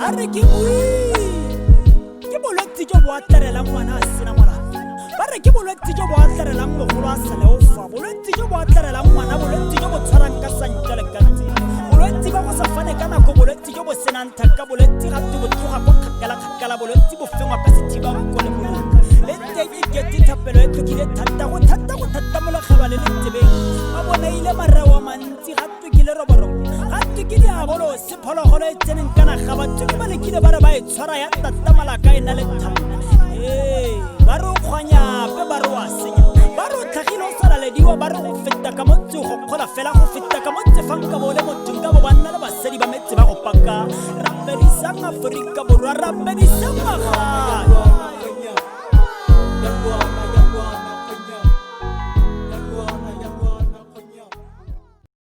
A re ke buile. Ke bolwetse jo bo atlarelang ngwana a sena molato. Ba re ke bolwetse jo bo atlarelang mogolo a sa leofa. Bolwetse jo bo atlarelang ngwana, bolwetse jo bo tshwarang ka santša le katse. Bolwetse ba go sa fane ka nako, bolwetse jo bo senang thaka, bolwetse ga twe bo tloga kwa kgakala-kgakala, bolwetse bo fengwa ka sethibanko le molomo. Le teng e kete thapelo e tlhokile thata, go thata go thatamologelwa le le tsebeng. Ba bonaile mareo a mantsi, ga twe ke leroborobo, ga twe ke diabolose, phologolo e tseneng ka naga. Batho ba lekile ba re ba e tshwara ya tatamala ka e na le thata. Ee, ba re o kgwanyape, ba re o a senya, ba re o tlhagile o sa lalediwa, ba re go feta ka motse go kgola fela, go feta ka motse fa nka bo le motho nka bo banna le basadi ba metse ba go paka. Rapedisang Aforika Borwa, rapedisang magae.